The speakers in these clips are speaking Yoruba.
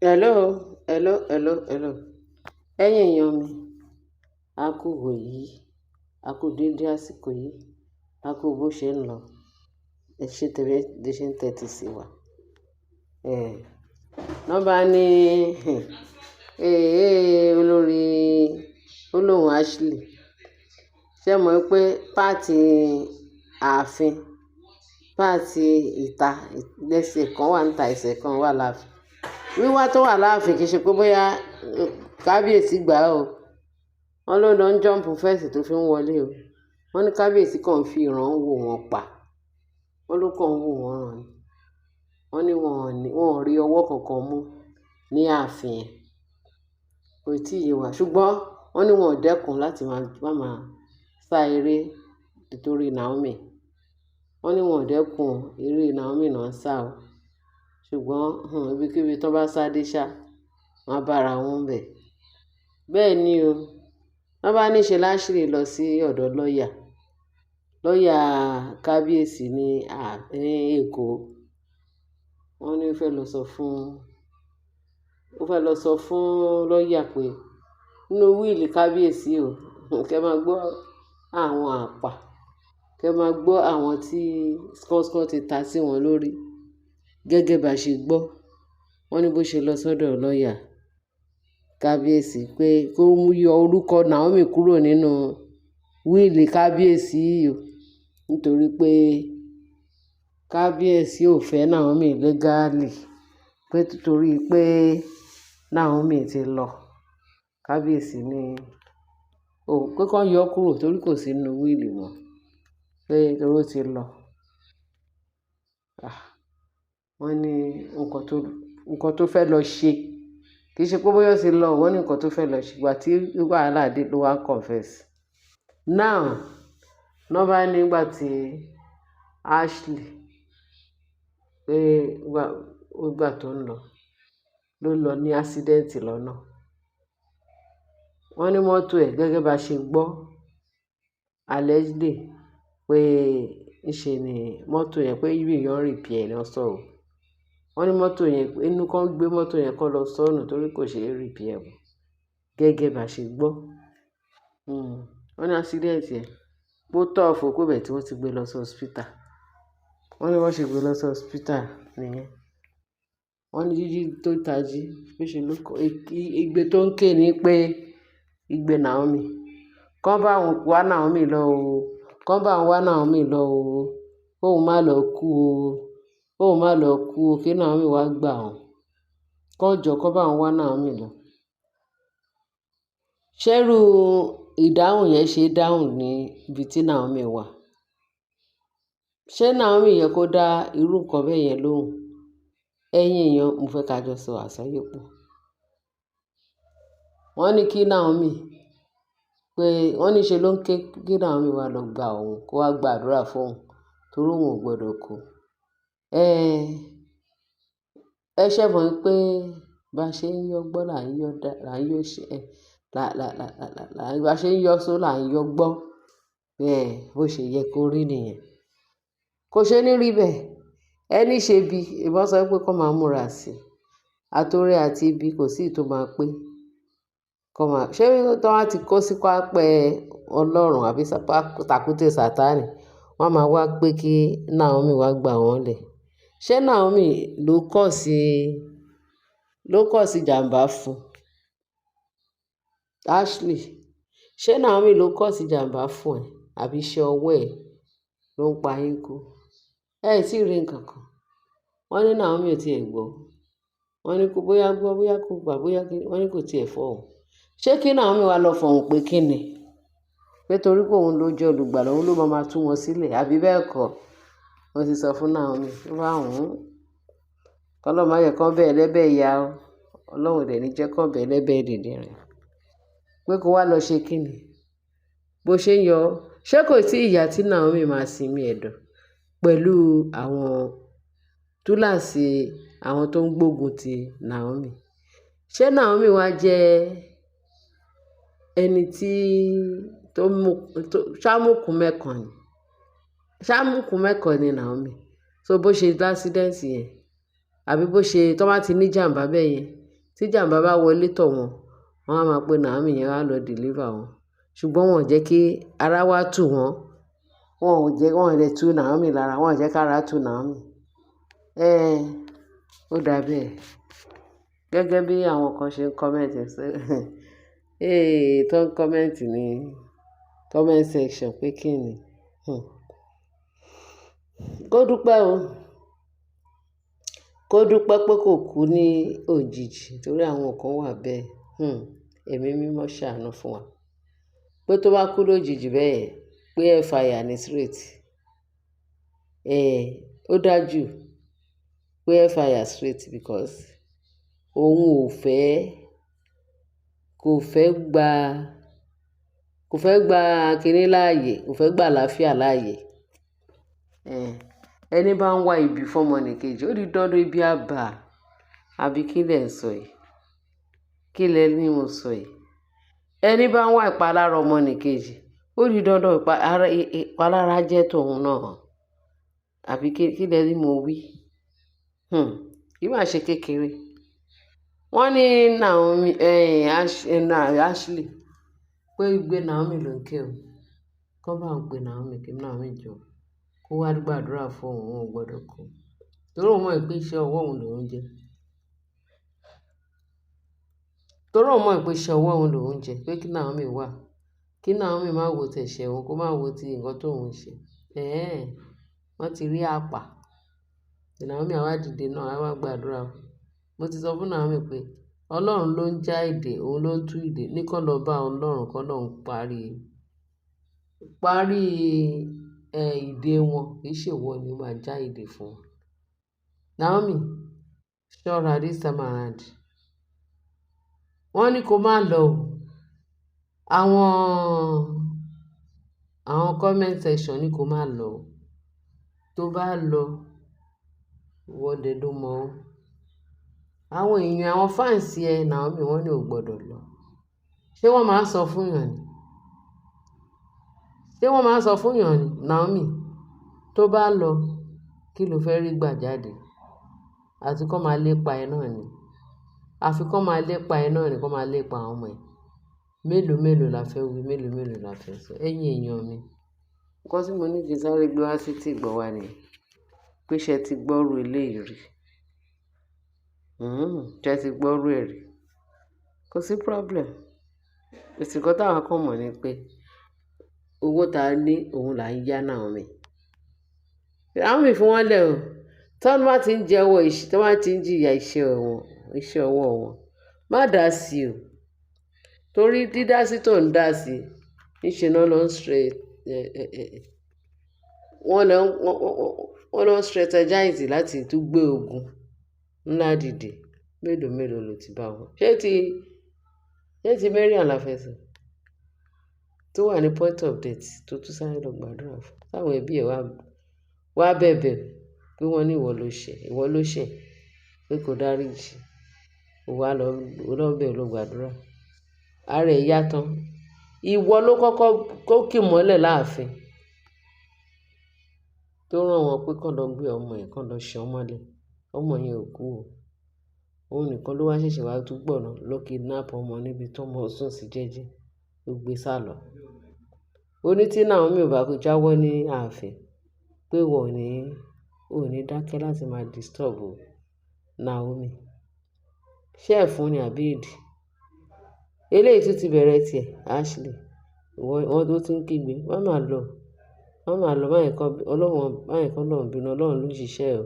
Hello, hello, hello, hello. Ẹ̀yin èèyàn mi, a kú ìwòyí, a kú dédé àsìkò yìí, a kú bó ṣe ń lọ. Ẹ ṣé tẹ ṣe ń tẹ́tí sí wa. Ẹ̀, wọ́n bá ní, olórí olóhùn Ashley. Ṣé ẹ mọ̀ pé páàtì ààfin, páàtì ìta, ẹsẹ̀ kan wà níta, ẹsẹ̀ kan wà láàfin. Wíwá tó wà láàfin kì í ṣe pé bóyá kábíyèsí gbà ó. Wọ́n ló lọ ń jump fence tó fi ń wọlé o. Wọ́n ní kábíyèsí kan ń fi ìran wò wọ́n pa. Wọ́n ló kàn ń wò wọ́n ràn ni. Wọ́n ní wọ́n ò rí ọwọ́ kankan mú ní ààfin yẹn. Kò tí ì yé wa. Ṣùgbọ́n wọ́n ní wọn ò dẹ́kun láti máa sá eré nítorí Naomi. Wọ́n ní wọn ò dẹ́kun eré Naomi náà ń sá o. Ṣùgbọ́n ibikíbi tí wọ́n bá sá dé ṣá, wọ́n á bá ara wọn bẹ̀. Bẹ́ẹ̀ ni o. Wọ́n bá ní ṣe l'Ashley lọ sí ọ̀dọ̀ lọ́ọ̀yà. Lọ́ọ̀yà kábíyèsí ní Èkó. Wọ́n ní ó fẹ́ lọ sọ fún, ó fẹ́ lọ sọ fún lọ́ọ̀yà pé nínú will kábíyèsí o, kí ẹ máa gbọ́ àwọn àpá, kí ẹ máa gbọ́ àwọn tí skánskán ti ta sí wọn lórí. Gẹ́gẹ́ bá ṣe gbọ́. Wọ́n ní bó ṣe lọ sọ́dọ̀ lọ́ọ̀yà kábíyèsí pé kó yọ orúkọ Naomi kúrò nínú will kábíyèsí o. Nítorí pé kábíyèsí ò fẹ́ Naomi legally. Pé torí pé Naomi ti lọ. Kábíyèsí ní òun pé kó yọ kúrò torí kò sí nínú will mọ́. Pé torí ó ti lọ. Ah! Wọ́n ní nǹkan tó fẹ́ lọ ṣe. Kì í ṣe pé bóyá ó ti lọ, wọ́n ní nǹkan tó fẹ́ lọ ṣe. Ìgbà tí wàhálà dé ló wá confess. Now, wọ́n bá nígbà tí Ashley pé ìgbà tó ń lọ, ló lọ ní accident lọ́nà. Wọ́n ní mọ́tò ẹ̀ gẹ́gẹ́ bá ṣe gbọ́ allegedly pé ńṣe ni mọ́tò yẹn pé beyond repair ni wọ́n sọ o. Wọ́n ní mọ́tò yẹn, inú kan gbé mọ́tò yẹn kó lọ sọ́nù torí kò ṣe é repair mọ́. Gẹ́gẹ́ bá ṣe gbọ́. Wọ́n ní accident yẹn, pé ó tough o pé ibẹ̀ tí wọ́n ti gbé lọ sí hospital. Wọ́n ní wọ́n ṣe gbé lọ sí hospital nìyẹn. Wọ́n ní jíjí tó tají, pé ṣe ló kọ, igbe tó ń ké ni pé igbe Naomi. Kán bá òun wá Naomi lọ o. Kán bá òun wá Naomi lọ o. Kóun má lọ kú o. Kóun má lọ kú o. Kí Naomi wá gbà òun. Kán jọ kán bá òun wá Naomi lọ. Ṣé irú ìdáhùn yẹn ṣe dáhùn ní ibi tí Naomi wà? Ṣé Naomi yẹ kó dá irú nǹkan bẹ́ẹ̀ yẹn lóhùn? Ẹ̀yin èèyàn, mo fẹ́ ká jọ sọ àsọyépọ̀. Wọ́n ní kí Naomi pé wọ́n ní ṣe ló ń ké kí Naomi wá lọ gba òun, kó wá gba àdúrà fún òun torí òun ò gbọdọ̀ kú. Ẹ ṣẹ̀ mọ̀ pé bá ṣe ń yọ gbọ́ là ń yọ dá, là ń yọ ṣe, là, là, là, là, là, là, bá ṣe ń yọ só là ń yọ gbọ́. Bẹ́ẹ̀ bó ṣe yẹ kó rí nìyẹn. Kò ṣe ní rí bẹ́ẹ̀. Ẹni ṣe bí, ìbọn sọ pé kó máa múra sí i. Àtọrẹ àti ibi kò sí tó máa pé. Kó máa, ṣé tí wọ́n ti kó sí pápẹ́ Ọlọ́run àbí tàkúté Sataní, wọ́n máa wá pé kí Naomi wá gbà wọ́n lẹ̀. Ṣé Naomi ló kọ̀ sí ìjàmbá fún Ashley? Ṣé Naomi ló kọ̀ sí ìjàmbá fún ẹ àbí iṣẹ́ ọwọ́ ẹ ló ń pa yín kú? Ẹ tí ì rí nǹkan kan. Wọ́n ní Naomi ò tí ì gbọ́. Wọ́n ní kó bóyá gbọ́, bóyá kó gbà, bóyá kí, wọ́n ní kò tí ì fọhùn. Ṣé kí Naomi wá lọ fọhùn pé kí ni? Pé torí pé òun ló jẹ́ olùgbàlà, òun ló máa tú wọn sílẹ̀, àbí bẹ́ẹ̀ kọ́? Wọ́n ti sọ fún Naomi, ó bá òun. Kọ́lọ́run má jẹ́ kán bẹ́ẹ̀ lẹ́bẹ̀ ìyà o. Ọlọ́run ò dẹ̀ ní jẹ́ kán bẹ́ẹ̀ lẹ́bẹ̀ dìndìnrìn. Pé kó wá lọ ṣe kí ni? Bó ṣe ń yọ, ṣé kò tí ìyà tí Naomi máa sinmi ẹ̀dọ̀ pẹ̀lú àwọn túláàsì àwọn tó ń gbógun ti Naomi? Ṣé Naomi wá jẹ́ ẹni tí tó mú, tó, ṣámúkù mẹ́kan ni? Ṣámúkù mẹ́kan ni Naomi. So bó ṣe l'accident yẹn, àbí bó ṣe, tó bá ti ní ìjàmbá bẹ́ẹ̀ yẹn, Tí ìjàmbá bá wọlé tọ̀ wọ́n, wọ́n á máa pe Naomi yẹn á lọ deliver wọn. Ṣùgbọ́n wọ́n ò jẹ́ kí ara wá tù wọ́n. Wọn ò jẹ́, wọ́n ò lè tu Naomi lára, wọ́n ò jẹ́ kí ara tu Naomi. Ẹ́, ó dà bẹ́ẹ̀. Gẹ́gẹ́ bí àwọn kan ṣe ń comment ṣe, tó ń comment ní comment section pé kí ni. Kó dúpẹ́ o. Kó dúpẹ́ pé kò kú ní òjijì torí àwọn kan wà bẹ́ẹ̀. Ẹ̀mí mímọ́ ṣàánú fún wa. Pé tó bá kú lójijì bẹ́ẹ̀, pé ẹ fire ní straight. Ó dájú pé ẹ fire straight because òun ò fẹ́, kò fẹ́ gba, kò fẹ́ gba kíní láàyè, kò fẹ́ gba àlàáfíà láàyè. Ẹni bá ń wá ibi fún ọmọnìkejì, ó di dandan ibi á bà. Àbí kí lẹ̀ ń sọ yìí? Kí lẹ ní mo sọ yìí? Ẹni bá ń wá ìpalára ọmọnìkejì, ó di dandan ìpalára jẹ́ tòun náà. Àbí kí lẹ ní mo wí? Kì í máa ṣe kékeré. Wọ́n ní Naomi, Ashley pé igbe Naomi ló ń ké o. Kọ́ bá ń pe Naomi kí Naomi jọ kó wá gbàdúrà fún òun, òun ò gbọdọ̀ kú. Torí òun mọ̀ pé iṣẹ́ ọwọ́ òun lòún jẹ. Torí òun mọ̀ pé iṣẹ́ ọwọ́ òun lòún jẹ, pé kí Naomi wà. Kí Naomi má wo tẹ̀ṣẹ̀ òun, kó má wo ti nǹkan tó ń ṣe. Wọ́n ti rí àpá. Naomi á wá dìde náà, á wá gbàdúrà. Mo ti sọ fún Naomi pé Ọlọ́run ló ń já ìdè, òun ló ń tú ìdè. Ní kó lọ bá Ọlọ́run, kó lọ parí, parí, ìdè wọn. Kì í ṣe ìwọ ni ó máa já ìdè fún wọn. Naomi, ṣọ́ra this time around. Wọ́n ní kó má lọ o. Àwọn comment section ní kó má lọ o. Tó bá lọ, ìwọ dẹ̀ ló mọ̀ o. Àwọn èèyàn, àwọn fans ẹ Naomi wọ́n ní ò gbọdọ̀ lọ. Ṣé wọ́n máa ń sọ fún èèyàn ni? Ṣé wọ́n máa ń sọ fún èèyàn ni, Naomi? Tó bá lọ, kí lo fẹ́ rí gbà jáde? Àti kó máa lépa ẹ náà ni. Àfi kó máa lépa ẹ náà ni, kó máa lépa àwọn ọmọ ẹ. Mélòó mélòó la fẹ́ wí, mélòó mélòó la fẹ́ sọ. Ẹ̀yin èèyàn mi. Nǹkan tí mo ní kí n sáré gbé wá sí tí ìgbọ́ wa ni pé ṣé ẹ ti gbọ́rú eléyìí rí? Ṣé ẹ ti gbọ́rú ẹ̀ rí? Kò sí problem. Kò sí nǹkan táwọn kan mọ̀ ni pé owó ta ní òun là ń yá Naomi. Naomi fún wọn lẹ̀ o. Tí wọ́n bá ti ń jẹ ọwọ́ ìṣ, tí wọ́n bá ti ń jìyà iṣẹ́ wọn, iṣẹ́ ọwọ́ wọn, má dà sí o. Torí dídá sí tó ń dá sí, níṣe náà ló ń wọ́n lọ ń, wọ́n lọ ń strategize láti tún gbé ogun ńlá dìde. Mélòó mélòó lo ti bá wọn. Ṣé ti Mariam la fẹ́ sọ? Tó wà ní point of death tó tún sáré lọ gbàdúrà fún. Táwọn ẹbí ẹ wá, wá bẹ̀bẹ̀ pé wọ́n ní ìwọ ló ṣẹ̀, ìwọ ló ṣẹ̀ pé kò dáríji. Ó wá lọ, ó lọ bẹ̀ lọ gbàdúrà. Ara ẹ̀ yá tán. Ìwọ ló kọ́kọ́ kó kì mọ́lẹ̀ láàfin. Tó rán wọn pé kó lọ gbé ọmọ ẹ̀, kó lọ ṣán mọ́lẹ̀. Ọmọ yẹn ò kú o. Òun nìkan ló wá ṣẹ̀ṣẹ̀ wá tún gbọ̀nà lọ kidnap ọmọ níbi tó ọmọ sùn sí jẹ́jẹ́. Ó gbé sálọ. Ó ní tí Naomi ò bá jáwọ́ ní ààfin, pé ìwọ ò ní, ò ní dákẹ́ láti máa disturb Naomi. Ṣé ẹ̀fún ni àbí ìdì? Eléyìí tún ti bẹ̀rẹ̀ tiẹ̀, Ashley. Ìwọ, wọ́n tó ti ń kígbe. Má má lọ. Má má lọ. Má yẹ kó, Ọlọ́run, má yẹ kó Ọlọ́run bínú. Ọlọ́run ló ń ṣiṣẹ́ o.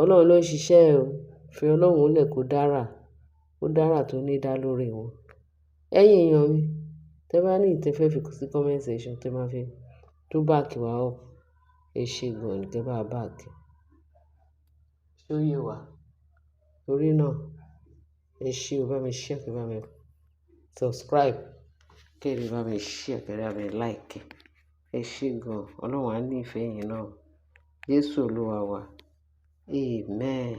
Ọlọ́run ló ń ṣiṣẹ́ o. Fi Ọlọ́run lẹ̀ kó dára. Ó dára tó ní dá lórí wọn. Ẹ̀yin èèyàn mi, tẹ bá ní ìtẹ́ fẹ́ fi sí comment section tẹ máa fi tó back wa up. Ẹ ṣe gan ni tẹ bá back. Ṣé ó yé wa? Torí náà, ẹ ṣé o, bá mi share, kí ẹ bá mi subscribe, kí ẹ bá mi share, kí ẹ bá mi like. Ẹ ṣé gan. Ọlọ́run á ní ìfẹ́ yín náà. Jésù Olúwa wa. Amen.